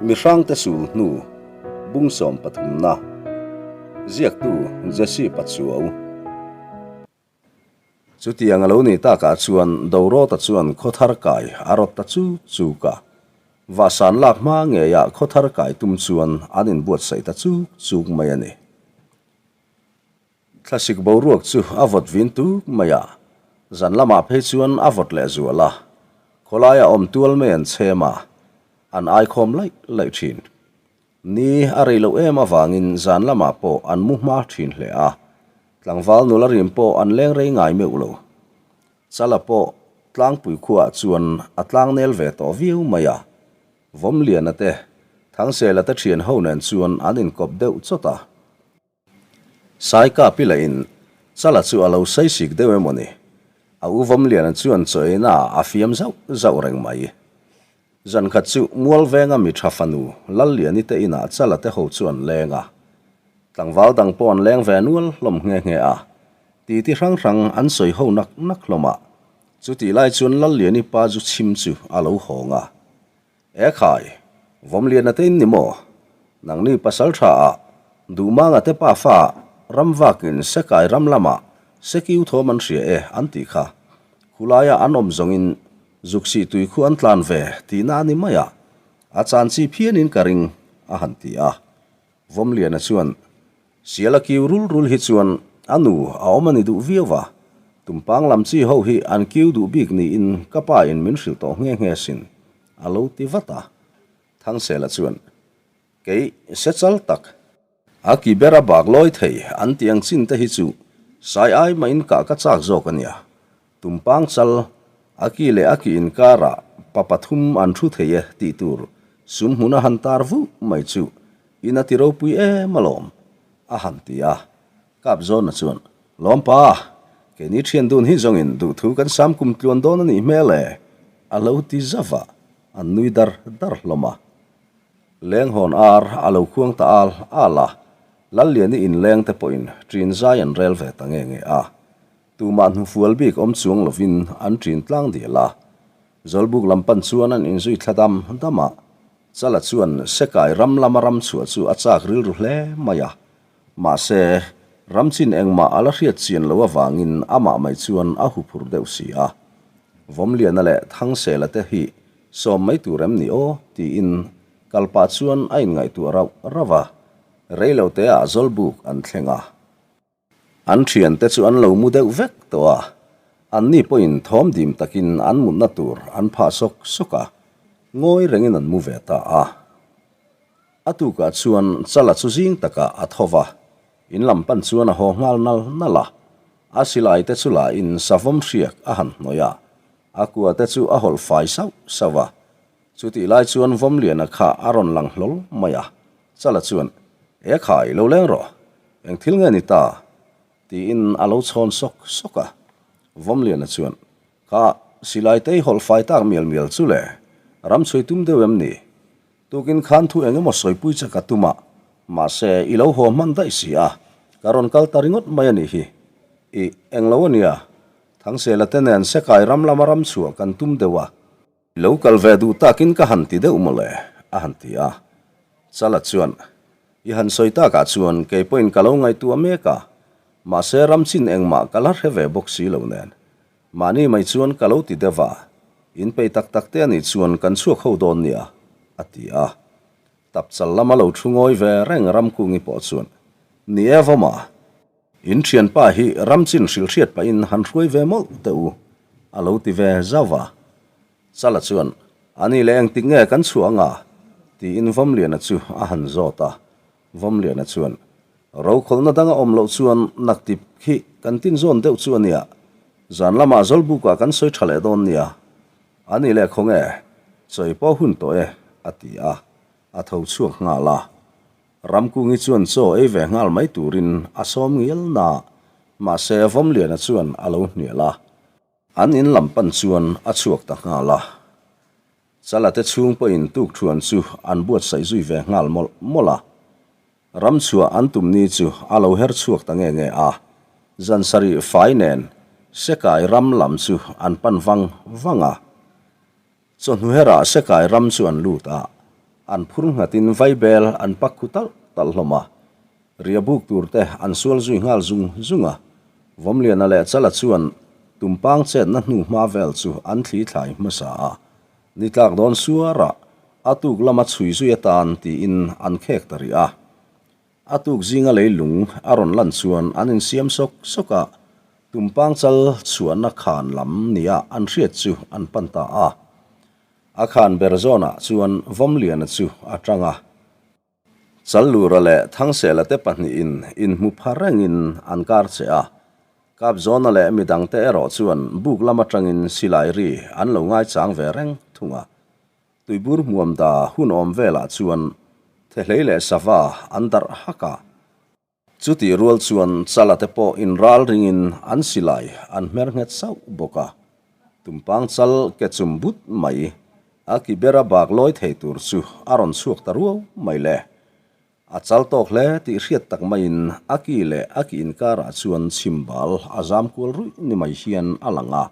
Mihrangte sul hnu bung sawmpathumna ziaktu Jesse Pachuau. Chutiang a lo nih takah chuan Dorota chuan khawthar kai a rawt ta chuk chuk a. Vahsan lak hma ngeiah khawthar kai tum chuan an inbuatsaih ta chuk chuk mai a ni. Thlasik boruak chu a vawt vin tuk mai a, zan lamah phei chuan a vawt leh zual a, khawlaia awm tual mai an chhem a, an aikhawm laih laih thin. Ni a rei loh em avangin zan lamah pawh an mu hma thin hle a, tlangval nula rim pawh an leng rei ngai meuh lo. Chala pawh tlangpui khuaah chuan a tlangnel ve tawh viau mai a, Vawmliana te, Thangsela te thian ho nen chuan an inkawp deuh chawt a. Saika pila in Chala chu a lo saisik deuh emaw ni? A u Vawmliana chuan chaw eina ah a fiam zauh zauh reng mai. Zan khat chu Mualvenga mi tha fanu Lalliani te inah Chala te ho chu an leng a. Tlangval dang pawh an leng ve nual hlawm nghe nghe a. Titi hrang hrang an sawi ho nak nak hlawm a. Chutih lai chuan Lalliani pa zu chhim chu a lo hawng a. E khai, Vawmliana te in ni maw? Nangni pasal tha ah, Duhmanga te pa fa ram vakin Sekai ram lamah Sekiu thawm an hria e an tih kha. Khulaia an awm zawngin Zuksih tui khu an tlan ve tihna a ni mai a, a chan chi phianin ka ring a han ti a. Vawmliana chuan, Siala kiu rul rul hi chuan a nu a awm a ni duh viau va, tumpang lam chi ho hi an kiu duh bik niin ka pa in min hrilh tawh nghe nghe sin, a lo ti vat a. Thangsela chuan, Kei se chal tak. A ki bera bak lawi thei an tih ang chin te hi chu sai ai mah in kah ka chak zawk a nia. Tumpang chal, a ki leh a ki inkarah pa pathum an thu thei e tih tur sum hmuna han tar vuh mai chu in a ti ropui em alawm, a han ti a. Kap Zawna chuan, Lawmpa, keini thian dun hi zawngin duhthu kan sam kum tluan dawn a nih hmel e, a lo ti zauh a, an nui dar dar hlawm a. Lenghawn ar a lo khuang ta al al a, Lalliani inleng te pawhin ṭin zai an rel ve ta nge nge a. Tumah hnufual bik awm chuang lovin an ṭin tlang dial a. Zawlbuk lam pan chuan an inzui thla dam dam a. Chala chuan Sekai ram lama ram chhuah chu a chak rilru hle mai a. Mahse, ram chin engmah a la hriat chian loh avangin amah mai chuan a huphur deuh si a. Vawmliana leh Thangsela te hi sawm mai tur em ni aw? tiin kal pah chuan a inngaihtuah rauh rauh a. Reiloteah Zawlbuk an thleng a. An thiante chu an lo mu deuh vek tawh a, anni pawhin thawm dim takin an mutna tur an phah sawk sawk a, ngawi rengin an mu ve ta a. A tukah chuan Chala chu zing takah a tho va, in lam pan chuan a haw nghal nal nal a, a silai te chu la in savawm hriak a han hnawih a, a kua te chu a hawlh fai sauh sauh a. Chutih lai chuan Vawmliana kha a rawn lang hlawl mai a, Chala chuan, E khai, lo leng rawh, eng thil nge ni ta? tiin a lo chhawn sawk sawk a. Vawmliana chuan, Kha, silai tei hawlh fai tak mial mial chu le, ram chhui tum deuh em ni? Tukin khan thu eng emaw sawipui che ka tum a, mahse i lo haw hman daih si a, ka rawn kal ta ringawt mai a nih hi. Ih, eng lo a nia, Thangsela te nen Sekai ram lama ram chhuah kan tum deuh a, Lo kal ve duh takin ka han ti deuh mawle, a han ti a. Chala chuan, I han sawi takah chuan kei pawhin ka lo ngaihtuah mek a, mahse ram chin engmah ka la hre ve bawk si lo nen. Mahni mai chuan ka lo ti deuh a, in peih tak tak te anih chuan kan chhuak ho dawn nia, a ti a. Tapchal lama lo thu ngawi ve reng Ramkungi pawh chuan, Ni e Vawma, In thianpa hi ram chin hrilhhriat pahin han hruai ve mawlh teh u, a lo ti ve zauh a. Chala chuan, A ni leh engtik nge kan chhuah anga? tiin Vawmliana chu a han zawt a. Vawmliana chuan, Rokhawlhna danga awm loh chuan naktip khi kan tin zawn deuh chu a nia, zan lamah Zawlbukah kan sawi tha leh dawn nia. A ni leh khawnge, chawi pawh hun tawh e, a ti a, a tho chhuak nghal a. Ramkungi chuan chaw ei ve nghal mai turin a sawm ngial na, mahse Vawmliana chuan a lo hnial a. An in lam pan chuan a chhuak ta nghal a. Chala te chhung pawhin tukthuan chu an buatsaih zui ve nghal mawlh mawlh a. Ramchhuah an tum ni chu a lo her chhuak ta nge nge a. Zan sarih fai nen Sekai ram lam chu an pan vang vang a. Chawhnu herah Sekai ram chu an lut a. An phur nghatin vaibel an pak khu talh talh hlawm a. Ria buk tur te an sual zui nghal zung zung a. Vawmliana leh Chala chuan tumpang chetna hnu hma vel chu an thli thlai hmasa a. Ni tlak dawn suarah a tuk lama chhui zui atan tiin an khek ta rih a. A tuk zinga leilung a rawn lan chuan an insiam sawk sawk a, tumpang chal chhuahna khan lam nia an hriat chu an pan ta a. A khan ber zawnah chuan Vawmliana chu a tang a. Challura leh Thangsela te pahnihin inhmu pha rengin an kar che a. Kapzawna leh midangte erawh chuan buk lam atangin silai ri an lo ngaichang ve reng thung a. Tuibur hmuam da hun awm velah chuan thehlei leh sava an darh hak a. Chutih rual chuan chala te pawh inral ringin an silai an hmer nghet sauh bawk a. Tumpang chal ke chum but mai a ki bera bak lawi thei tur chu a rawn chhuak ta ruau mai le. A chal tawk hle tih hriat tak maiin a ki leh a ki inkarah chuan chhimbal a zam kual ruih ni mai hian a lang a.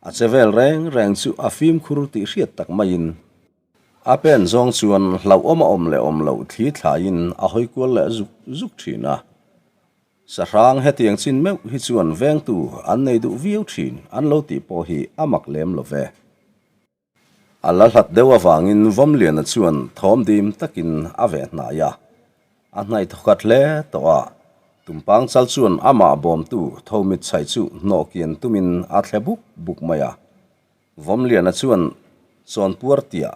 A che vel reng reng chu a fimkhur tih hriat tak maiin a pen zawng chuan hlauhawm a awm leh awm loh thli thlaiin a hawi kual leh zuk zuk thin a. Sahrang hetiang chin meuh hi chuan vengtu an nei duh viau thin an lo tih pawh hi a mak lem lo ve. A la hlat deuh avangin Vawmliana chuan thawm dim takin a ve hnai a, a hnaih thawkhat hle tawh a. Tumpang chal chuan amah bawmtu tho mitchhaih chu hnawh kian tumin a thle buk buk mai a. Vawmliana chuan chawnpuar tiah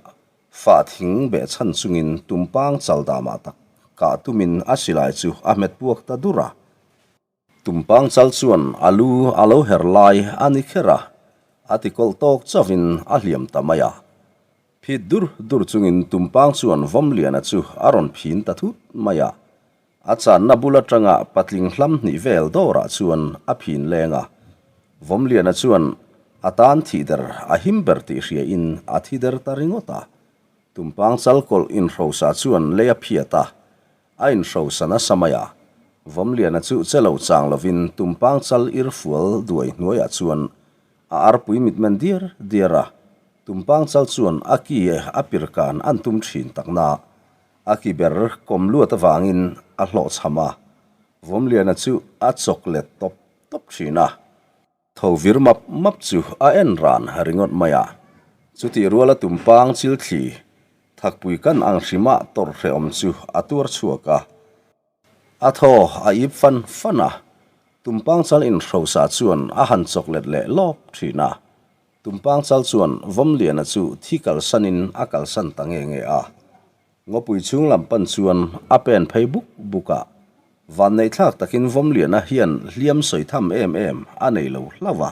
fah thing behchhan chungin tumpang chal damah tak kah tumin a silai chu a hmet puak ta dur a. Tumpang chal chuan a lu a lo her lai a ni kher a, a ti kawlh tawk chauhin a hliam ta mai a. Phit dur dur chungin Tumpang chuan Vawmliana chu a rawn phin ta thut mai a. A channa bul atanga patling hlam hnih vel dawrah chuan a phin leng a. Vawmliana chuan a tan thih der a him ber tih hriain a thi der ta ringawt a. Tumpang chal kawlh inhrosa chuan lei a phiat a, A inhrosa nasa mai a, Vawmliana chu che lo chang lovin tumpang chal ir fual duai hnuaiah chuan a arpui mitmen diar diar a, tumpang chal chuan a ki a pirkan an tum thin takna a ki ber kawm luat avangin a hlawhchham a, Vawmliana chu a chawk let tawp tawp thin a. Tho vir map map chu a en ran ringawt mai a, chutih ruala tumpang chil thli thakpui kan ang hrima tawrh hrehawm chu a tuar chhuak a. A thaw a ip fan fan a, tumpang chal inhrosa chuan a han chawk let leh lawp thin a. Tumpang chal chuan Vawmliana chu thi kalsanin a kalsan ta nge nge a. Ngawpui chhung lam pan chuan a pen phei buk buk a, vanneihthlak takin Vawmliana hian hliam sawi tham em em a nei lo hlauh a.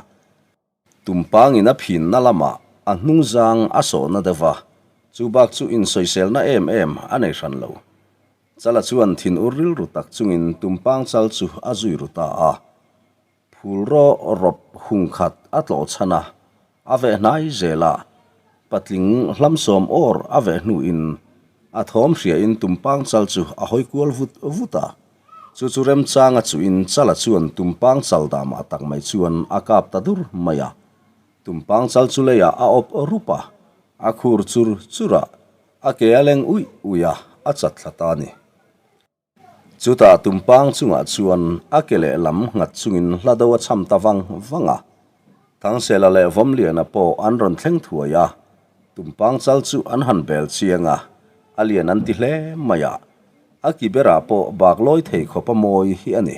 Tumpangin a phinna lamah a hnung zang a sawhna deuh va, chu bak chu insawiselna em em a nei hran lo. Chala chuan thin ur rilru tak chungin Tumpang chal chu a zui ru ta a. Phul rawh rawp hung khat a tlawh chhan a, a veh hnai zel a. Patling hlamsawm awr a veh hnuin a thawm hriain tumpang chal chu a hawi kual vut vut a. Chu chu remchanga chuhin chala chuan tumpang chal damah tak mai chuan a kap ta dur mai a. Tumpang chal chu leiah a awp rup a, a khur chur chur a, a ke a leng uih uih a, a chat thla ta a ni. Chutah tumpang chungah chuan a ke leh lam nghat chungin hla do a cham ta vang vang a. Thangsela leh Vawmliana pawh an rawn thleng thuai a, tumpang chal chu an han bel chiang a, a lian an ti hle mai a, a ki berah pawh bak lawi thei khawp a mawi hi a ni.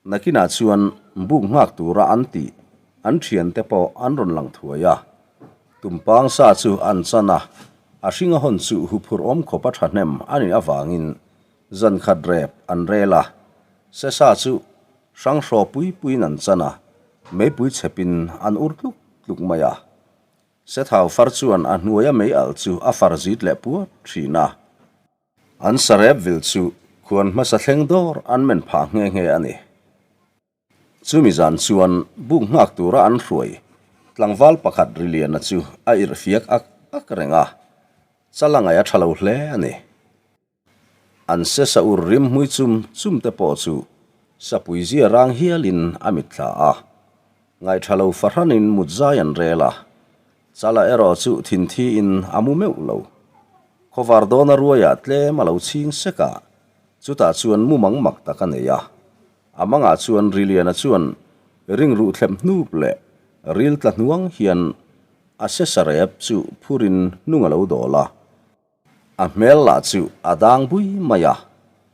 Nakinah chuan buk nghak tura an tih an thiante pawh an rawn lang thuai a. Tumpang sa chu an chan a, a hringa hawn chu huphurh awm khawp a thahnem a nih avangin zan khat rep an rel a. Se sa chu hrang hraw pui puiin an chan a, meipui chhepin an ur tluk tluk mai a. Sethau far chuan a hnuaia mei alh chu a far zit leh puat thin a. An sarep vil chu khuan hmasa thleng dawr an men phah nghe nghe a ni. Chumi zan chuan buk nghak tura an hruai tlangval pakhat Riliana chu a irhfiak ak ak reng a, chal a ngaih a tha lo hle a ni. An se sa ur rim hmui chum chum te pawh chu sapui zia rang hialin a mitthla a, ngaih tha lo fahranin mut zai an rel a, Chala erawh chu thinthi in a mu meuh lo. Khawvar dawna ruaiah tlem a lo chhing sek a, chutah chuan mumang mak tak a nei a. A mangah chuan Riliana chuan ringruh thlep hnup leh ril tla hnuang hian a sesarep chu phurin hnung a lo dawl a. A hmel lah chu a dang bui mai a,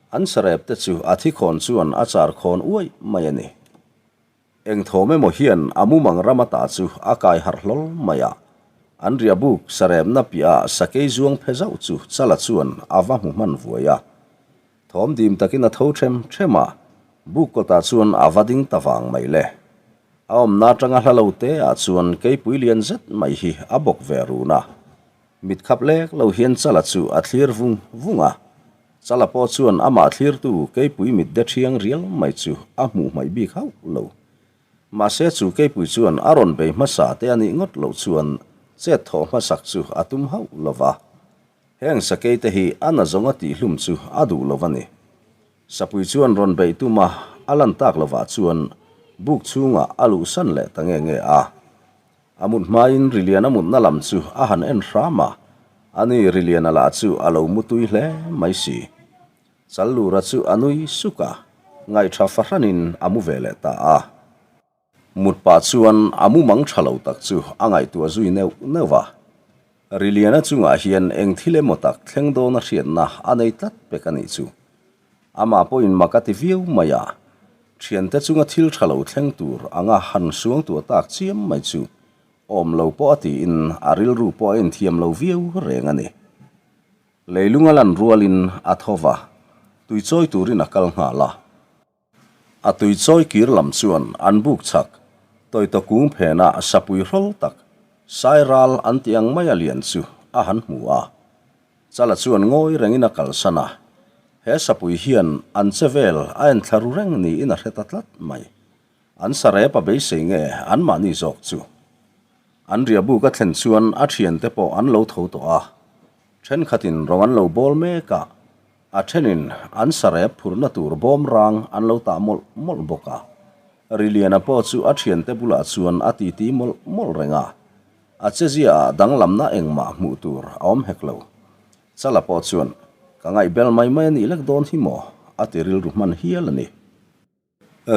an sarep te chu a thikhawn chuan a char khawn uaih mai a ni. Eng thawm emaw hian a mumang ram ata chu a kai harh hlawl mai a, an riahbuk saremna piahah sakei zuang phe zauh chu Chala chuan a va hmu hman vuai a. Thawm dim takin a tho ṭhem ṭhem a, buk kawtah chuan a va ding ta vang mai le. A awmna aṭanga hla lo te ah chuan keipui lian zet mai hi a bawk ve run a. Mit khap lek lo hian Chala chu a thlir vung vung a. Chala pawh chuan amah thlirtu keipui mit de ṭhiang rial mai chu a hmuh hmaih bik hauh lo. Mahse chu keipui chuan a rawn bei hmasa te a nih ngawt loh chuan chet thawh hmasak chu a tum hauh lo va. Heng sakei te hi a na zawnga tihhlum chu a duh lo a ni. Sapui chuan rawn beih tum a, a lan tak lovah chuan buk chhungah a luhsan leh ta nge nge a. A mut hmain Riliana mutna lam chu a han en hram a, ani Riliana lah chu a lo mu tui hle mai si. Challura chu a nui suk a, ngaihṭha fahranin a mu ve leh ta a. Mut pah chuan a mu mang ṭha lo tak chu a ngaihtuah zui neuh neuh a. Riliana chungah hian eng thil emaw tak thleng dawna hriatna a nei tlat pek a nih chu. Amah pawhin mak a ti viau mai a, thiante chunga thil tha lo thleng tur anga han suangtuah tak chiam mai chu awm lo pawh a tiin a rilru pawh a inthiam lo viau reng a ni. Leilung a lan rualin a tho va, tui chawi turin a kal nghal a. A tui chawi kir lam chuan an buk chak, tawitaw kung phena sapui hrawl tak, sairal an tih ang maia lian chu a han hmu a. Chala chuan ngawi rengin a kalsan a, he sapui hian an che vel a en thla ru reng niin a hre ta tlat mai. An sarep a beisei nge anmahni zawk chu. An riahbuk a thlen chuan a thiante pawh an lo tho tawh a, thenkhatin rawng an lo bawl mek a, a thenin an sarep phurhna tur bawm rang an lo tah mawlh mawlh bawk a. Riliana pawh chu a thiante bulah chuan a titi mawlh mawlh reng a, A chezia ah danglamna engmah hmuh tur a awm hek lo. Chala pawh chuan, Ka ngaihbel mai mai a nih lek dawn hi maw? a ti rilru hman hial a ni.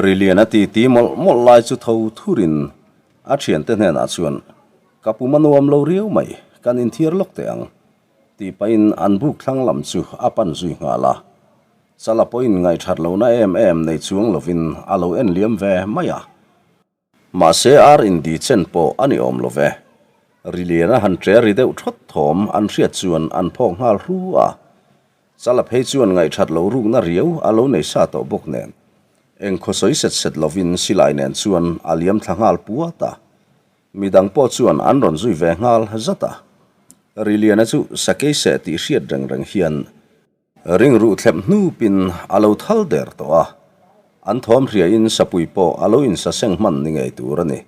Rilian a titi mawlh mawlh lai chu tho thurin a thiante hnenah chuan, Ka pum a nuam lo riau mai, kan inthiar lawk teh ang, tih pahin an buk thlang lam chu a pan zui nghal a. Chala pawhin ngaihthat lohna em em nei chuang lovin a lo en liam ve mai a. Mahse ar indi chen pawh a ni awm lo ve. Riliana han ṭe ri deuh ṭhawt thawm an hriat chuan an phawk nghal hru a. Chala phei chuan ngaihṭhat lo rukna riau a lo nei sa tawh bawk nen. Eng khaw sawi set set lovin silai nen chuan a liam thla nghal puat a. Midang pawh chuan an rawn zui ve nghal zat a. Riliana chu sakei seh tih hriat reng reng hian Ringruh thlep hnupin a lo thal der tawh a, an thawm hriain sapui pawh a lo insaseng hman ni ngei tur a ni.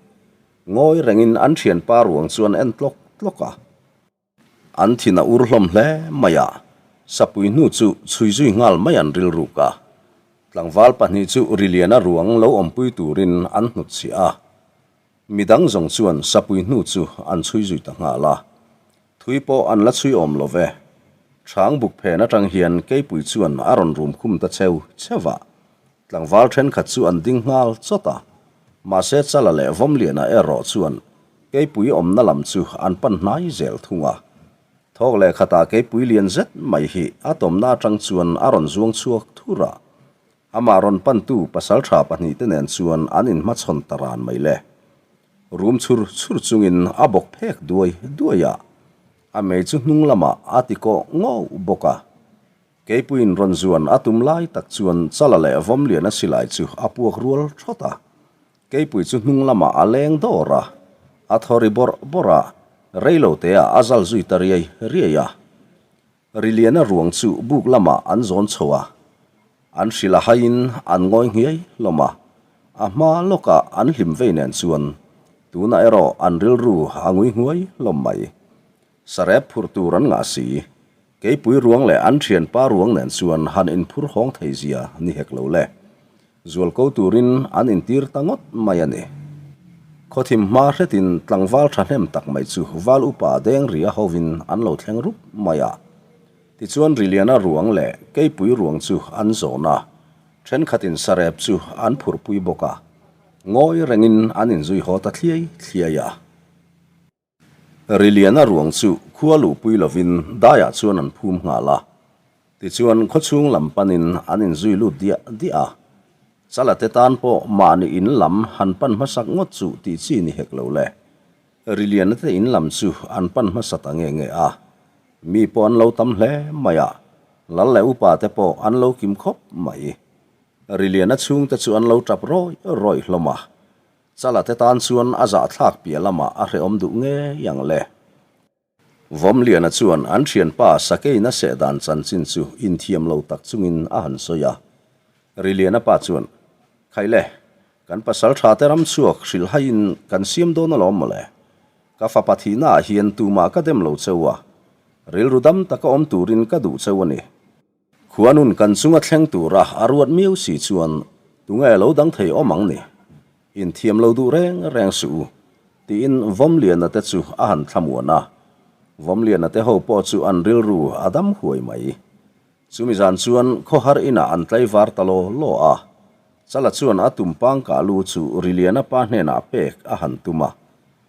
Ngawi rengin an thianpa ruang chu an en tlawk tlawk a. An thin a ur hlawm hle mai a, sapui hnu chu chhui zui nghal mai an rilruk a. Tlangval pahnih chu Riliana ruang lo awmpui turin an hnutchhiah a. Midang zawng chuan sapui hnu chu an chhui zui ta nghal a. Thui pawh an la chhui awm lo ve. Chhang buk phen atang hian keipui chuan a rawn rum khum ta cheu cheu a. Tlangval thenkhat chu an ding nghal chawt a. Mahse Chala leh Vawmliana erawh chuan keipui awmna lam chu an pan hnai zel thung a. Thawk leh khatah keipui lian zet mai hi a tawmna atang chuan a rawn zuang chhuak thur a. Amah rawn pantu pasaltha pahnihte nen chuan an inhmachhawn ta ran mai le. Rum chhur chhur chungin a bawk phek duai duai a, a mei chu hnung lamah a ti kawh ngawh bawk a. Keipuiin rawn zuan a tum lai tak chuan Chala leh Vawmliana silai chu a puak rual thawt a. Keipui chu hnung lamah a leng dawr a, a thaw ri bawrh bawrh a, reiloteah a zal zui ta riai riai a. Riliana ruang chu buk lamah an zawn chho a, an hrilh a haiin an ngawi nghiai hlawm a, a hma lawkah an hlim vei nen chuan tunah erawh an rilru a ngui nghuai hlawm mai. Sarep phurh tur an ngah si, keipui ruang leh an thianpa ruang nen chuan han inphur hawng thei zia ni hek lo le. Zualko turin an intir ta ngawt mai a ni. Khawthim hma hretin tlangval thahnem tak mai chu val upa deng ria hovin an lo thleng rup mai a. Tichuan Riliana ruang leh Keipui ruang chu an zawn a, thenkhatin sarep chu an phurhpui bawk a, ngawi rengin an inzui haw ta thliai thliai a. Riliana ruang chu khua luhpui lovin daiah chuan an phum nghal a. Tichuan khawchhung lam panin an inzui lut diah diah a. Chala te tan pawh mahni in lam han pan hmasak ngawt chu tih chi ni hek lo le. Riliana te in lam chu an pan hmasa ta nge nge a. Mi pawh an lo tam hle mai a, lal leh upa te pawh an lo kim khawp mai. Riliana chhungte chu an lo tap rawih rawih hlawm a. Chala te tan chuan a zahthlak piah lamah a hrehawm duh ngei ang le. Vawmliana chuan an thianpa Sakeina seh dan chanchin chu inthiam lo tak chungin a han sawi a. Riliana pa chuan, Khaile, kan pasal tha te ram chhuak hrilhhaiin kan siam dawn alawm mawle. Ka fapa thihnaah hian tumah ka dem lo cheu a, rilru dam taka awm turin ka duh cheu a ni. Khuanun kan chunga thleng tura a ruat miau si chuan tunge lo dang thei awm ang ni? Inthiam lo duh reng reng suh u, tiin Vawmliana te chu a han thlamuan a. Vawmliana te ho pawh chu an rilru a dam huai mai. Chumi zan chuan khawhar inah an tlaivar ta law law a. Chala chuan a tumpang kah lu chu Riliana pa hnenah pek a han tum a.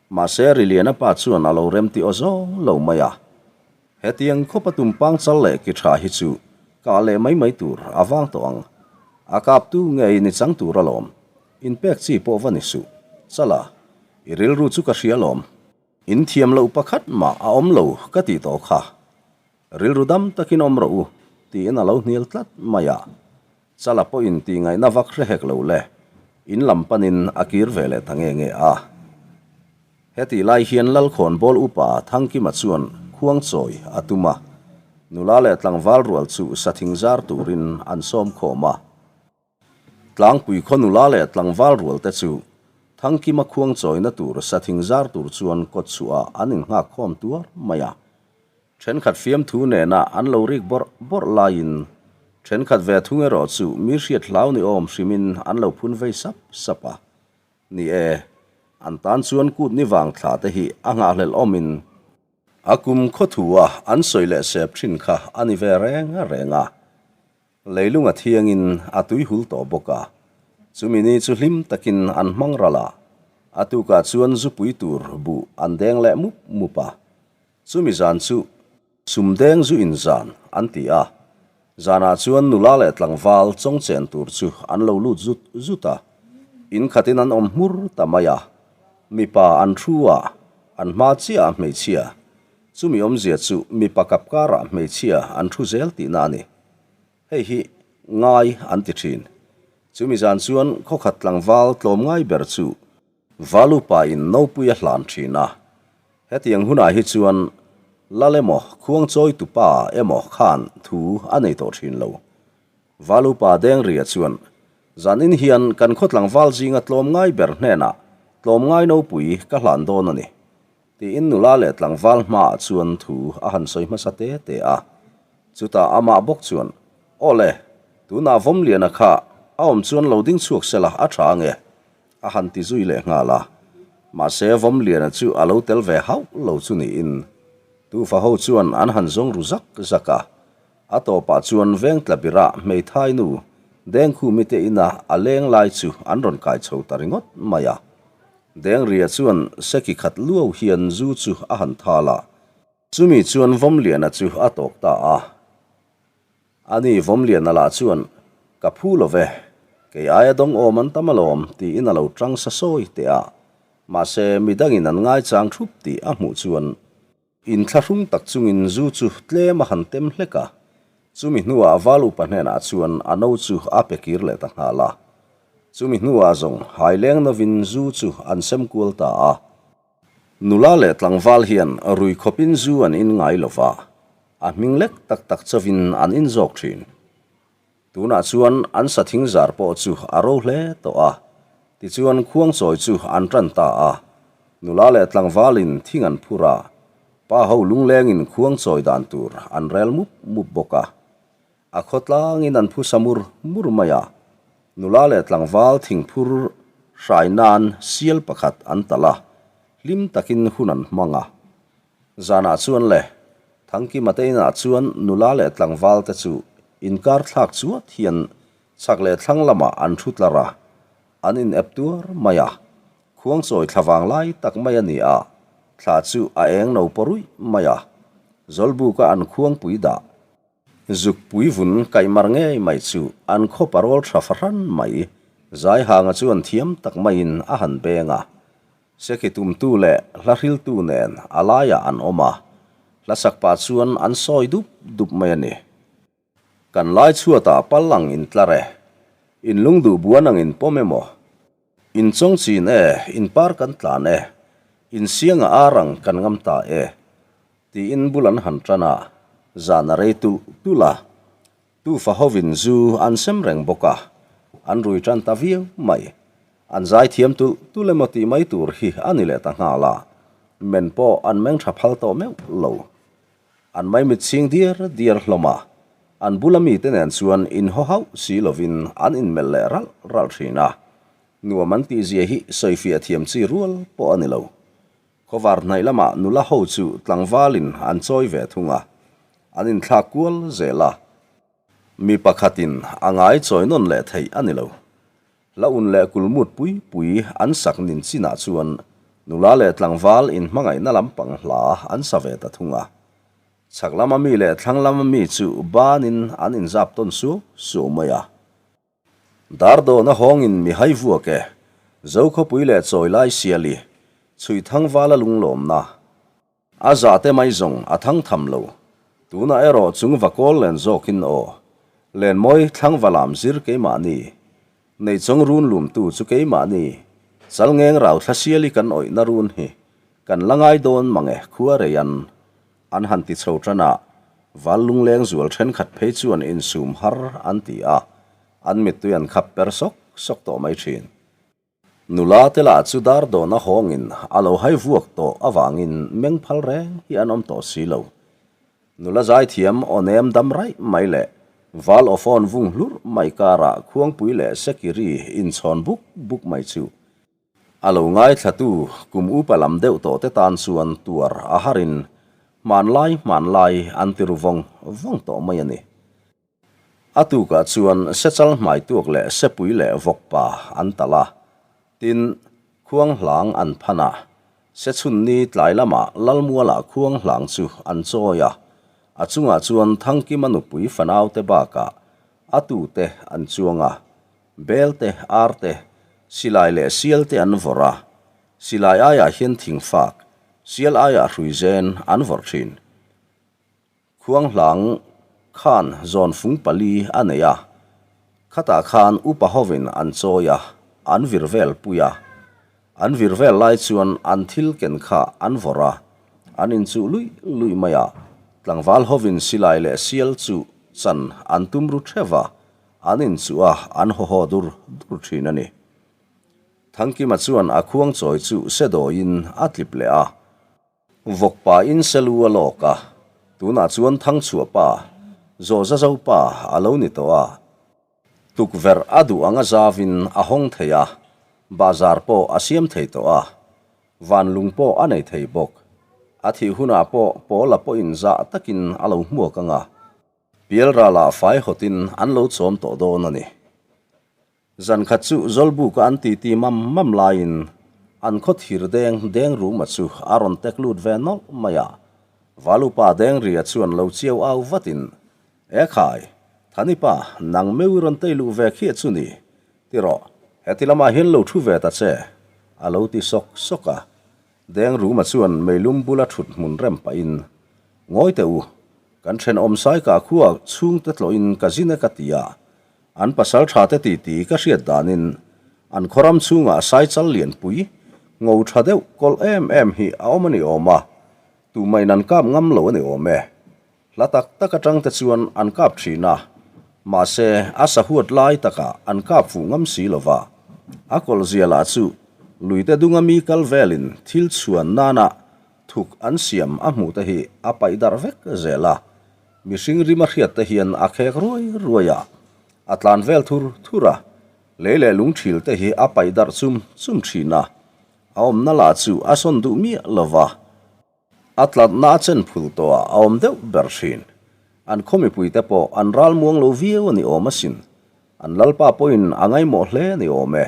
Mahse Riliana pa chuan a lo remti aw zawng lo mai a. Hetiang khawpa tumpang chal leh ki tha hi chu kah leh mai mai tur a vang tawh ang. A kaptu ngei ni chang tur alawm. Inpek chi pawh va ni suh. Chala, i rilru chu ka hria alawm. In thiam loh pakhat mah a awm lo ka tih tawh kha. Rilru dam takin awm rawh u, tiin a lo hnial tlat mai a. Chala pawhin tih ngaihna vak hre hek lo le, in lam panin a kir ve leh ta nge nge a. Hetih lai hian Lalkhawnbawl upa Thangkima chuan khuangchawi a tum a, nula leh tlangval rual chu sathing zar turin an sawm khawm a. Tlangpui khaw nula leh tlangval rual te chu Thangkima khuangchawina tur sathing zar tur chuan kawtchhuah an innghak khawm tuar mai a. Thenkhat fiamthu nena an lo rik bawrh bawrh laiin thenkhat ve thung erawh chu mi hriat hlau ni awm hrimin an lo phun vei sap sap a. Ni e, an tan chuan kut ni vang thla te hi a nghahhlelh awmin a kum khawthua an sawi leh sep thin kha a ni ve reng reng a. Leilung a thiangin a tuihul tawh bawk a, chumi ni chu hlim takin an hmang ral a, a tukah chuan zupui tur buh an deng leh mup mup a, chumi zan chu Sumdeng zu in zan an ti a, zanah chuan nula leh tlangval chawng chen tur chu an lo lut zut zut a, in khatin an awm hmur ta mai a, mipa an thu a, an hma chiah a hmeichhia, chumi awmzia chu mipa kap karah hmeichhia an thu zel tihna a ni. Hei hi ngai an ti thin. Chumi zan chuan khawkhat tlangval tlawmngai ber chu Valupa in nopui a hlan thin a, hetiang hunah hi chuan Lal emaw Khuangchawi tupa emaw khan thu a nei tawh thin lo. Valupa Dengria chuan, Zanin hian kan khaw tlangval zinga tlawmngai ber hnenah tlawmngai nopui ka hlan dawn a ni, tiin nula leh tlangval hmaah chuan thu a han sawi hmasa te te a. Chutah amah bawk chuan, Aw le, tunah Vawmliana kha a awm chuan lo ding chhuak sela a tha ange, A han ti zui leh nghal a, mahse Vawmliana chu a lo tel ve hauh lo chu niin Tufa ho chuan an han zawng ru zak zak a. A tawpah chuan Vengtlabira hmeithai nu Dengkhumi te ina a leng lai chu an rawn kai chho ta ringawt mai a. Dengria chuan seki khat luau hian zu chu a han thal a, chumi chuan Vawmliana chu a tawk ta a. Ani Vawmliana lah chuan, Ka phu lo ve, kei aia dawng awm an tam alawm, tiin a lo tang sa sawi teh a. Mahse, midangin an ngaichang thup tih a hmuh chuan inthlahrung tak chungin zu chu tlem a han tem hlek a. Chumi hnuah Val upa hnenah chuan a no chu a pe kir leh ta nghal a. Chumi hnuah zawng haileng novin zu chu an sem kual ta a. Nula leh tlangval hian rui khawpin zu an in ngai lo va, a hming lek tak tak chauhin an in zawk thin. Tunah chuan an sathing zar pawh chu a ro hle tawh a, tichuan khuangchawi chu an tan ta a. Nula leh tlangvalin thing an phur a, pa ho lunglengin khuangchawi dan tur an rel mup mup bawk a. A khawtlangin an phusa mur mur mai a, nula leh tlangval thingphur hrai nan sial pakhat an talh a, hlim takin hun an hmang a. Zanah chuan le, Thangkima te inah chuan nula leh tlangval te chu inkar thlak chuat hian chhak leh thlang lamah an thu tlar a, an in ep tuar mai a. Khuangchawi thla vang lai tak mai a ni a, thla chu a eng no paw ruih mai a, Zawlbuka an khuangpui dah Zukpui vun kaihmar ngei mai chu an khaw parawl tha fahran mai. Zaihanga chuan thiam tak maiin a han beng a. Seki tumtu leh hla hriltu nen a laiah an awm a, hla sak pah chuan an sawi dup dup mai a ni. Kan lai chhuatah pal ang in tlar e, in lungduh buan ang in pawm emaw, in chawng chin e, in par kan tlan e, in sianga ar ang kan ngam ta e, Tiin bul an han tan a, zan a rei tulh tulh a, tufa hovin zu an sem reng bawk a, an rui tan ta viau mai. An zai thiam tulh tulh emaw tih mai tur hi a ni leh ta nghal a, men pawh an meng tha phal tawh meuh lo. An maimit chhing diar diar hlawm a, an bula mite nen chuan inhaw hauh si lovin an inmelh leh ralh ralh thin a, nuam an tihzia hi sawifiah thiam chi rual pawh a ni lo. Khawvar hnaih lamah nula ho chu tlangvalin an chawi ve thung a, an inthlak kual zel a. Mi pakhatin a ngai chawi nawn leh theih a ni lo. Hla un leh kulmut pui pui an sak nin chinah chuan nula leh tlangval inhmangaihna lampang hla an sa ve ta thung a. Chhak lama mi leh thlang lama mi chu banin an inzap tawn suau suau mai a. Dardawna hawngin mi hai vuak e, Zokhawpui leh Chawilai Siali, chhui thangvala lunglawmna. A za te mai zawng a thang tham lo, tunah erawh chung va kawl len zawkin aw, Lenmawi thlangvalam zir keimahni, Neichawng run lumtu chu keimahni, Chalngeng rau thla Siali kan awihna run hi, kan la ngai dawn mange khua reian. An han ti chho tan a, val lungleng zual thenkhat phei chuan insum har an ti a, an mittui an khap per sawk sawk tawh mai thin. Nula te lah chu dar dawna hawngin a lo hai vuak tawh avangin meng phal reng hi an awm tawh si lo. Nula zaithiam aw nem dam raih mai leh val aw phone vung hlurh mai karah khuangpui leh sekiri inchhawn buk buk mai chu A lo ngaithlatu kum upa lam deuh tawh te tan chuan tuar a harin hmanlai hmanlai an ti ru vawng vawng tawh mai a ni. A tukah chuan sechal hmaituak leh sepui leh vawkpa an talh a, tin, khuang hlang an phan a, sechhunni tlai lamah Lalmualah khuang hlang chu an chawi a, a chungah chuan Thangkima nupui fanaute bakah a tute an chuang a, Bel te, ar te, silai leh sial te an vawrh a, silai aiah hian thingfak, sial aiah hruizen an vawrh thin. Khuanghlang khan zawn fung pali a nei a, khatah khan upa hovin an chawi a, an vir vel pui a. An vir vel lai chuan an thil ken kha an vawrh a, an inchuh luih luih mai a, tlangval hovin silai leh sial chu chan an tum ru theuh a, An inchuh a, an haw haw dur dur thin a ni. Thangkima chuan a khuang chawi chu se dawiin a tlip leh a. Vawkpa in se lu a lawk a, tunah chuan Thangchhuah pa, Zawza zo pa a lo ni tawh a. Tukverh a duh anga zavin a hawng thei a, bahzar pawh a siam thei tawh a, van lung pawh a nei thei bawk. A thih hunah pawh Pawla pawhin zah takin a lo hmuak ang a. Pialralah fai hawtin an lo chawm tawh dawn a ni. Zan khat chu Zawlbuka an titi mam mam laiin an khaw thir deng deng ruma chu a rawn tek lut ve nawlh mai a. Valupa Dengria chuan lo chiau au vatin, E khai, Thanipa, nang meu i rawn tei luh ve khiah chu ni. Ti rawh, heti lamah hian lo thu ve ta che, a lo ti sawk sawk a. Deng ruma chuan meilum bula thut hmun rem pahin, Ngawi teh u, kan thenawm Saika khua chhungte tlawhin ka zin e ka ti a, an pasal tha te titi ka hriat danin an khawram chhungah Saichal lianpui ngo tha deuh kawlh em em hi a awm a ni awm a, tumahin an kap ngam lo a ni awm e. Hla tak tak atang te chuan an kap thin a, mahse a sahuat lai takah an kap fuh ngam si lo va. A kawlh zia lah chu luite dunga mi kal velin thil chhuan nana thuk an siam a hmuh te hi a paih darh vek zel a, mihring rim a hriat te hian a khek ruai ruai a, a tlan vel thur thur a, lei leh lung thil te hi a paih darh chum chum thin a, a awmna lah chu a sawn duh miah lo va. A tlatna a chen phul tawhah a awm deuh ber thin. An khaw mipuite pawh an ral muang lo viau a ni awm asin. An lalpa pawhin a ngaimawh hle a ni awm e,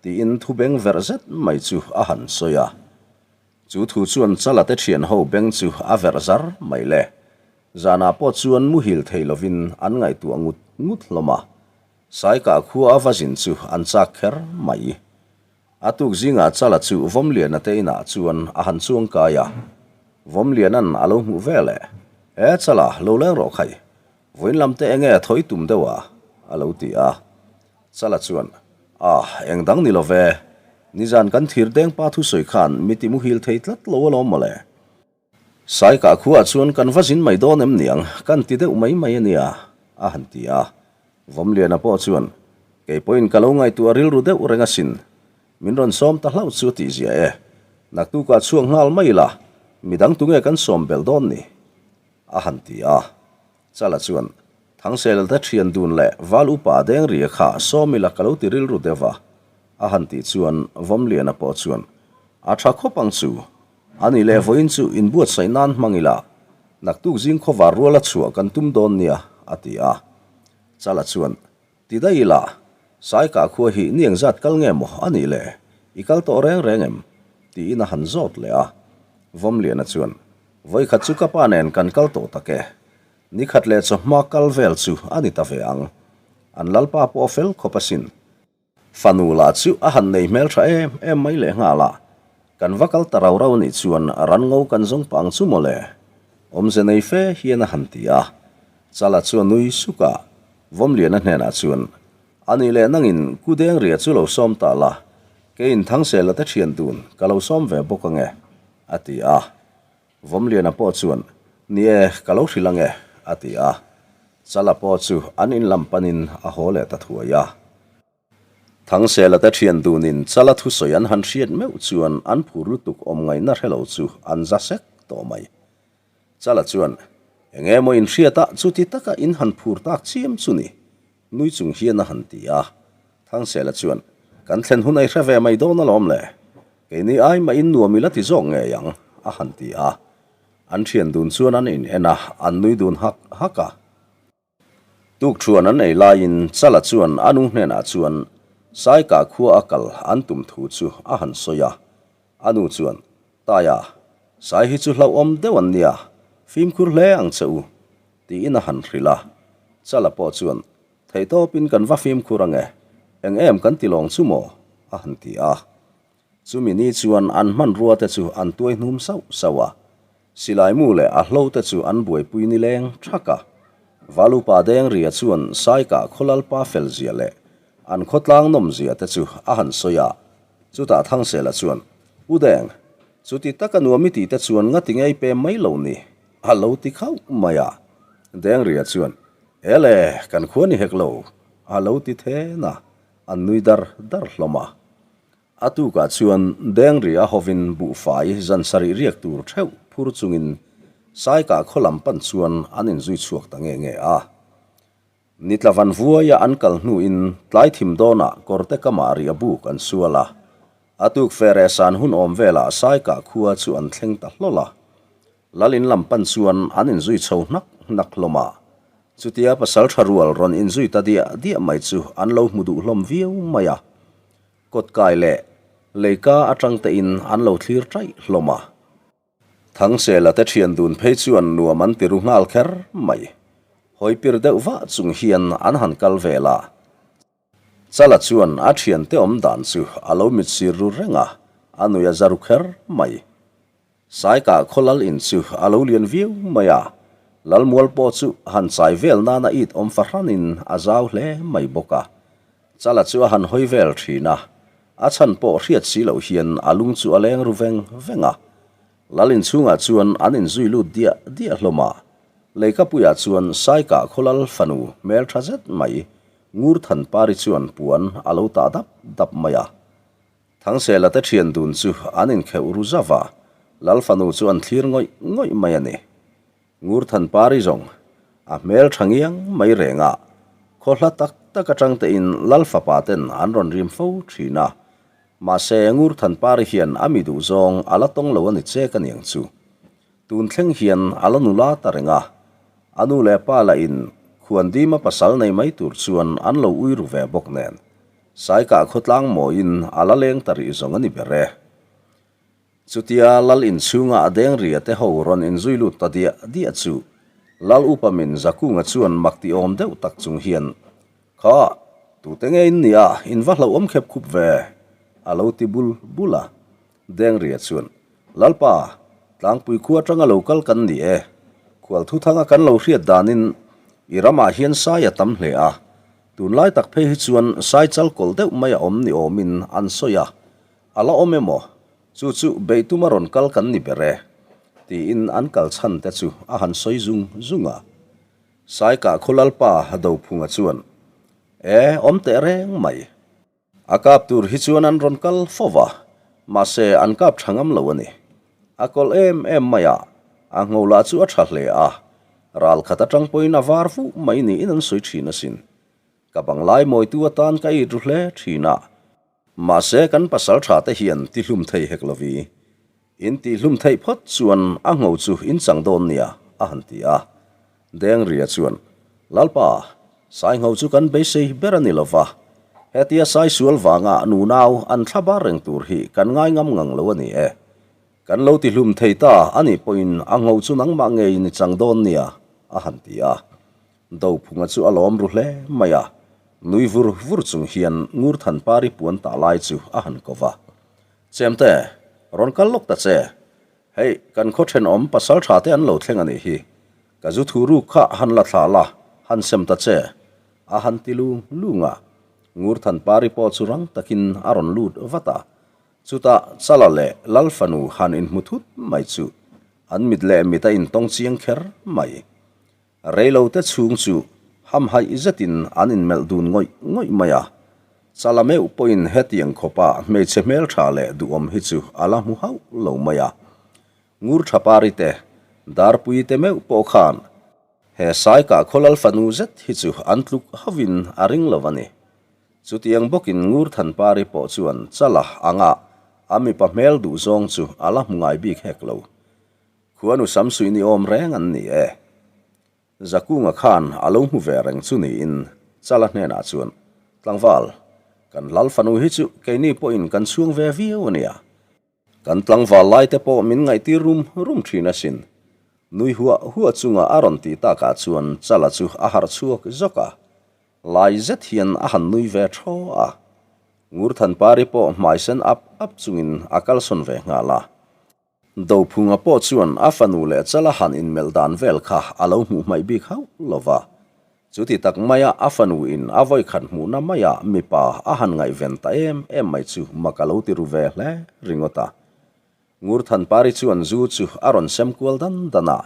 tiin thu beng verh zet mai chu a han sawi a. Chu thu chuan Chala te thian ho beng chu a verh zar mai le. Zanah pawh chuan muhil thei lovin an ngaihtuah ngut ngut hlawm a. Saikah khua a va zin chu an chak kher mai. A tuk zingah Chala chu Vawmliana te inah chuan a han chuang kai a. Vawmliana'n a lo hmuh ve leh, E Chala, lo leng rawh khai. Vawiin lam te enge a thawi tum deuh a? a lo ti a. Chala chuan, Ah, eng dang ni lo ve. Nizan kan thir deng pa thusawi khan mi ti muhil thei tlat lo alawm mawle. Saikah khuaah chuan kan va zin mai dawn em niang, kan ti deuh mai mai a nia, a han ti a. Vawmliana pawh chuan, Kei pawhin ka lo ngaihtuah rilru deuh reng asin. Min rawn sawm ta hlauh chu a tihzia e. Naktukah chhuak nghal mai ila, midang tunge kan sawm belh dawn ni? a han ti a. Chala chuan, Thangselte thian dun leh Val upa Dengria kha sawm ila ka lo ti rilru deuh a, a han tih chuan Vawmliana pawh chuan, A tha khawp ang chu, A ni leh vawiin chu inbuatsaih nan hmang ila, naktuk zing khawvar ruala chhuah kan tum dawn nia, a ti a. Chala chuan, Ti daih ila, Saikah khua hi ni engzat kal nge maw a nih le? I kal tawh reng reng em? tiin a han zawt leh a. Vawmliana chuan, Vawikhat chu ka pa nen kan kal tawh tak e. Nikhat leh chawhma kal vel chu a ni ta ve ang. An lalpa pawh a fel khawp asin. Fanu lah chu a han nei hmel tha em em mai leh nghal a, kan va kal ta rau rau nih chuan ran ngo kan zawng pah ang chu mawle. Awmze nei fe hian a han ti a. Chala chu a nui suk a, Vawmliana hnenah chuan, A nih leh nangin Ku Dengria chu lo sawm ta la, keiin Thangsela te thian dun ka lo sawm ve bawk ange, a ti a. Vawmliana pawh chuan, Ni e, ka lo hrilh ang e, a ti a. Chala pawh chu an in lam panin a haw leh ta thuai a. Thangsela te thian dunin Chala thusawi an han hriat meuh chuan an phur lutuk awm ngaihna hre lo chu an za sek tawh mai. Chala chuan, Eng emaw in hriat a, chuti taka in han phur tak chiam chu ni, nui chung hian a han ti a. Thangsela chuan, Kan thlen hun a i hre ve mai dawn alawm le. Keini ai mah in nuam ila ti zawk ngei ang, a han ti a. An thian dun chuan an in en a, an nui dun hak hak a. Tukthuan an ei laiin Chala chuan a nu hnenah chuan Saikah khua a kal an tum thu chu a han sawi a. A nu chuan, Taia, Sai hi chu hlauhawm deuh an nia, fimkhur hle ang che u, tiin a han hrilh a. Chala pawh chuan, Theihtawpin kan va fimkhur ang e, eng em kan ti lawng chu maw? a han ti a. Chumi ni chuan an hmanrua te chu an tuai hnum sauh sauh a, silai mu leh a hlo te chu an buaipui ni leng thak a. Valupa Dengria chuan Saikah khawlalpa fel zia leh an khawtlang nawm zia te chu a han sawi a, chutah Thangsela chuan, U Deng, chuti taka nuam i tih te chuan ngati ngei pem mai lo ni, a lo ti khauh mai a. Dengria chuan, Ele, kan khua ni hek lo, a lo ti then a, an nui dar dar hlawm a. A tukah chuan Dengria hovin buhfai zan sarih riak tur theuh phur chungin Saikah khaw lam pan chuan an inzui chhuak ta nge nge a. Nitla van vuaia an kal hnuin tlai thim dawnah kawrte kamah riah buk an sual a. A tuk feh san hun awm velah Saikah khua chu an thleng ta hlawl a. Lal in lam pan chuan an inzui chho hnak hnak hlawm a. Chutia pasal tha rual rawn inzui ta diah diah mai chu an lo hmu duh hlawm viau mai a. Kawtkai leh leika atang tein an lo thlir taih hlawm a. Thangsela te thian dun phei chuan nuam an ti ru nghal kher mai. Hawi pir deuh vah chung hian an han kal vel a. Chala chuan a thiante awm dan chu a lo mit sir ru reng a, a nui a za ru kher mai. Saikah khaw lal in chu a lo lian viau mai a, Lalmual pawh chu han chai vel nana it awm fahranin a zau hle mai bawk a. Chala chu a han hawi vel thin a, a chhan pawh hriat si loh hian a lung chu a leng ru veng veng a. Lal inchhungah chuan an inzui lut diah diah hlawm a, leikapuiah chuan Saikah khaw lal fanu hmeltha zet mai Ngurthanpari chuan puan a lo tah dap dap mai a. Thangsela te thian dun chu an inkheuh ru zauh a, Lal fanu chu an thlir ngawih ngawih mai a ni. Ngurthanpari zawng a hmel tha ngiang mai reng a, khaw hla tak tak atang tein Lal fapa ten an rawn rim fo thin a. Mahse, Ngurthanpari hian a mi duhzawng a la tawng lo a ni chek aniang chu. Tun thleng hian a la nula ta reng a, a nu leh pa lahin Khuandima pasal nei mai tur chuan an lo ui ru ve bawk nen, Saikah khawtlang mawiin a la leng ta rih zawng a ni ber e. Chutia Lal inchhunga a deng ria te ho rawn inzui lut ta diah diah chu Lal upa min Zakunga chuan mak ti awm deuh tak chung hian, Kha, tute nge in nia, in va hlauhawm khep khup ve? a lo ti bul bul a. Dengria chuan, Lalpa, tlangpui khua atanga lo kal kan ni e. Khual thuthanga kan lo hriat danin i ramah hian sai a tam hle a, tunlai tak phei hi chuan sai chal kawlh deuh mai a awm ni awmin an sawi a, a la awm emaw? Chu chu beih tuma rawn kal kan ni ber e, tiin an kal chhan te chu a han sawi zung zung a. Saikah khaw Lalpa Dophunga chuan, E, awm teh reng mai. A kap tur hi chuan an rawn kal fo va, mahse an kap tha ngam lo a ni. A kawlh em em mai a, a ngho lah chu a tha hle a, ral khat atang pawhin a var fuh mai niin an sawi thin asin. Ka banglai mawitu atan ka it ru hle thin a, mahse kan pasal tha te hian ti hlum thei hek lovi. In tih hlum theih phawt chuan a ngho chu in chang dawn nia, a han ti a. Dengria chuan, Lalpa, sai ngho chu kan beisei ber a ni lo va, hetia sai sual vanga nunau an thla bar reng tur hi kan ngai ngam ngang lo a ni e. Kan lo ti hlum thei ta a nih pawhin a ngho chu nangmah ngeiin i chang dawn nia, a han ti a. Dophunga chu a lawm ru hle mai a, nui vur vur chung hian Ngurthanpari puan tah lai chu a han ko va. Chemte, rawn kal lawk ta che. Hei, kan khaw thenawm pasal tha te an lo thleng a nih hi. Ka zu thu ruk kha han la thlah la, han sem ta che. A han ti lung lung a. Ngurthanpari pawh chu rang takin a rawn lut vat a. Chutah Chala leh Lal fanu han inhmu thut mai chu an mit leh mit a intawng chiang kher mai. Reilote chhung chu hamhaih zetin an inmelh dun ngawih ngawih mai a, Chala meuh pawhin hetiang khawpa hmeichhe hmeltha leh duhawm hi chu a la hmu hauh lo mai a. Ngurthapari te, Darpui te meuh pawh khan he Saikah khawlal fanu zet hi chu an tluk hauhin a ring lo a ni. Chutiang bawkin Ngurthanpari pawh chuan Chala anga a mipa hmel duhzawng chu a la hmu ngai bik hek lo. Khuanu Samsuih ni awm reng an ni e. Zakunga khan a lo hmu ve reng chu niin Chala hnenah chuan, Tlangval, kan Lal fanu hi chu keini pawhin kan chhuang ve viau a nia. Kan tlangval laite pawh min ngaihtir rum rum thin asin. Nui huah huah chunga a rawn tih takah chuan Chala chu a harh chhuak zawk a. Lai zet hian a han nui ve thaw a. Ngurthanpari pawh hmai sen ap ap chungin a kalsawn ve nghal a. Dophunga pawh chuan a fanu leh chala han inmelh dan vel kha a lo hmuh hmaih bik hauh lo va. Chuti tak maia a fanu in a vawikhat hmuhna maia mipa a han ngaihven ta em em mai chu mak a lo ti ru ve hle ringawt a. Ngurthanpari chuan zu chu a rawn sem kual dan dan a,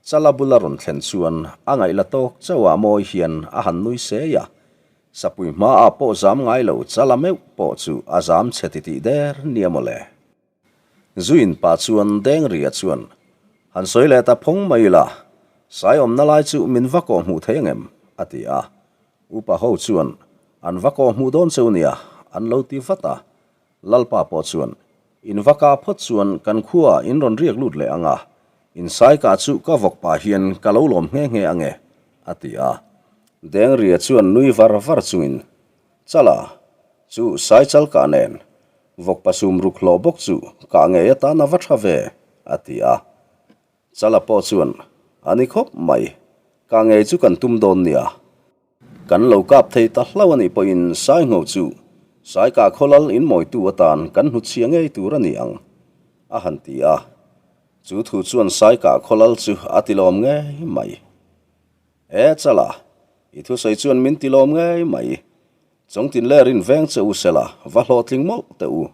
chala bula rawn thlen chuan a ngaih la tawk chauhah mawi hian a han nui sei a. Sapui hmaah pawh zam ngai lo chala meuh pawh chu a zam chhe titih der nia mawle. Zuin pa chuan Dengria chuan, Han sawi leh ta phawng mai ila, sai awmna lai chu min va kawh hmuh thei angem? a ti a. Upa ho chuan, An va kawh hmuh dawn cheu nia, an lo ti vat a. Lalpa pawh chuan, In va kah phawt chuan kan khuaah in rawn riak lut leh ang a, in sai kah chu ka vawk pah hian ka lo lawm nghe nghe ange, a ti a. Dengria chuan nui var var chungin, Chala, chu sai chal kah nen, vawk pasum ruk hlawh bawk chu kah ngei atan a va tha ve, a ti a. Chala pawh chuan, A ni khawp mai, kah ngei chu kan tum dawn nia. Kan lo kap thei ta hlau a nih pawhin sai ngho chu sai kah khawlal in mawitu atan kan hnutchhia ngei tur a ni ang, a han ti a. Chu thu chuan sai kah khawlal chu a tilawm ngei mai. E Chala, i thusawi chuan min ti lawm ngei mai. Chawngtin ler in veng che u sela, va hlawhtling mawlh teh u,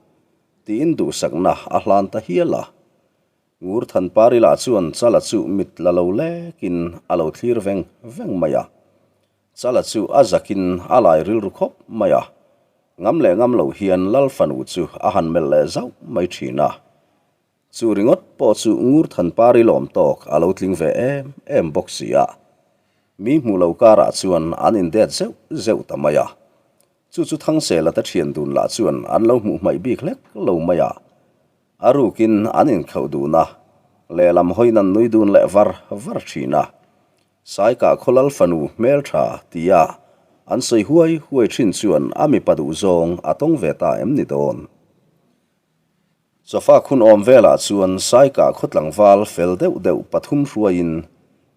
tiin duhsakna a hlan ta hial a. Ngurthanpari lah chuan Chala chu mit la lo lekin a lo thlir veng veng mai a. Chala chu a zakin a lai rilru khawp mai a. Ngam leh ngam lo hian Lal fanu chu a han melh leh zauh mai thin a. Chu ringawt pawh chu Ngurthanpari lawm tawk a lo tling ve em em bawk si a. Mi hmuh lo karah chuan an indet zeuh zeuh ta mai a. Chu chu Thangsela te thian dun lah chuan an lo hmuh hmaih bik hlek lo mai a. A rukin an inkhauh dun a. Lehlam hawiin an nui dun leh var var thin a. Saikah khawlal fanu hmeltha tia an sawi huai huai thin chuan a mipa duhzawng a tawng ve ta em ni dawn? Chawfak hun awm velah chuan Saikah khaw tlangval fel deuh deuh pathum hruaiin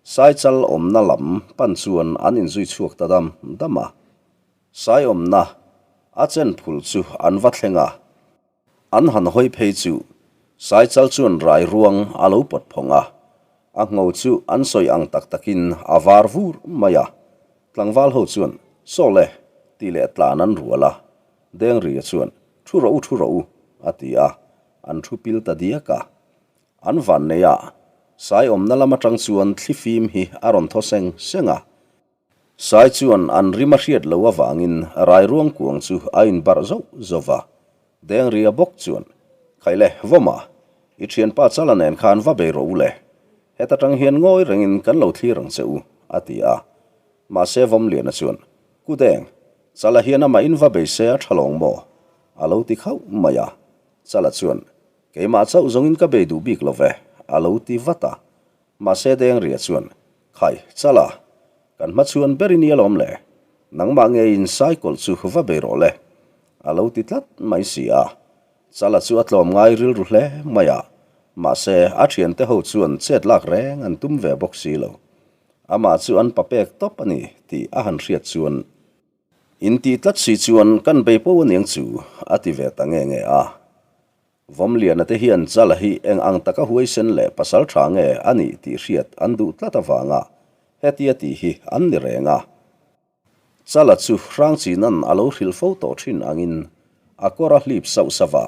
Saichal awmna lam pan chuan an inzui chhuak ta dam dam a. Sai awmna a chen phul chu an va thleng a. An han hawi phei chu Saichal chuan rai ruang a lo pawt phawng a, a ngho chu an sawi ang tak takin a var vur mai a. Tlangval ho chuan, Saw le, tih leh tlan an rual a. Dengria chuan, Thu rawh u, thu rawh u, a ti a, an thu pil ta diak a. An van nei a, Sai awmna lam atang chuan thli fim hi a rawn thaw seng seng a. Sai chuan an rim a hriat loh avangin rairuang kuang chu a inbarh zauh zauh va. Dengria bawk chuan, Khaile, Vawma, i thianpa Chala nen khan va bei rawh u le. Heta tang hian ngawi rengin kan lo thlir ang che u, a ti a. Mahse Vawmliana chuan, Kudeng, Chala hian amah in va bei se a tha lawng maw? A lo ti khauh mai a. Chala chuan, Keimah chauh zawngin ka bei duh bik lo ve, a lo ti vat a. Mahse Dengria chuan, Khai, Chala, kan hmachhuan ber i ni alawm le. Nangmah ngeiin cycle chu va bei rawh le, a lo ti tlat mai si a. Chala chu a tlawm ngai rilru hle mai a, mahse a thiante ho chuan chet lak reng an tum ve bawk si lo. Amah chu an papek tawp a ni tih a han hriat chuan, In tih tlat si chuan kan bei po aniang chu, a ti ve ta nge nge a. Vawmliana te hian Chala hi eng ang taka huaisen leh pasal tha nge a nih tih hriat an duh tlat avanga hetia tih hi an ni reng a. Chala chu Hrangchinan a lo hrilh fo tawh thin angin a kawr a hlip sauh sauh a,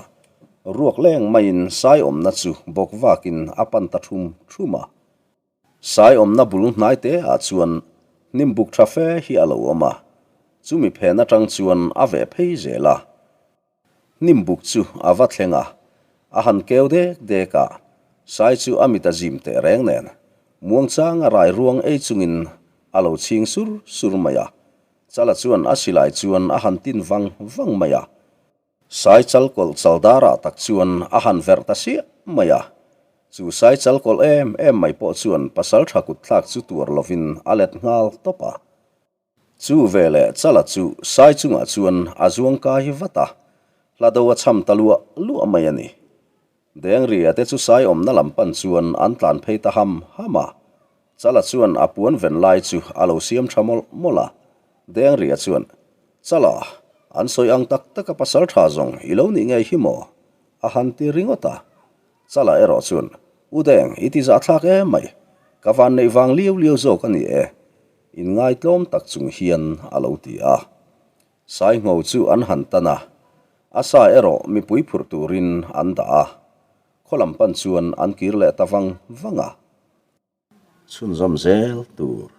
ruak leng maiin sai awmna chu bawk vakin a pan ta thum thum a. Sai awmna bul hnai te ah chuan hnim buk tha fe hi a lo awm a, chumi phen atang chuan a veh phei zel a. Hnim buk chu a va thleng a, a han keu dek dek a, sai chu a mit a zim teh reng nen muangchanga rai ruang ei chungin a lo chhing sur sur mai a, Chala chuan a silai chuan a han tin vang vang mai a. Sai chal kawlh chal darah tak chuan a han verh ta siah mai a. Chu sai chal kawlh em em mai pawh chuan pasal tha kut thlak chu tuar lovin a let nghal tawp a. Chu veleh chala chu sai chungah chuan a zuang kai vat a, hla do a cham ta luah luah mai a ni. Dengria te chu sai awmna lam pan chuan an tlan phei ta ham ham a. Chala chuan a puan ven lai chu a lo siam tha mawlh mawlh a. Dengria chuan, Chala, an sawi ang tak taka pasal tha zawng i lo nih ngei hi maw? a han ti ringawt a. Chala erawh chuan, U Deng, i ti zahthlak em mai. Ka van neih vang liau liau zawk a ni e. Inngaitlawm tak chung hian a lo ti a. Saingho chu an han tan a, a sa erawh mipui phurh turin an dah a, khaw lam pan chuan an kir leh ta vang vang a. Chhunzawm zel tur.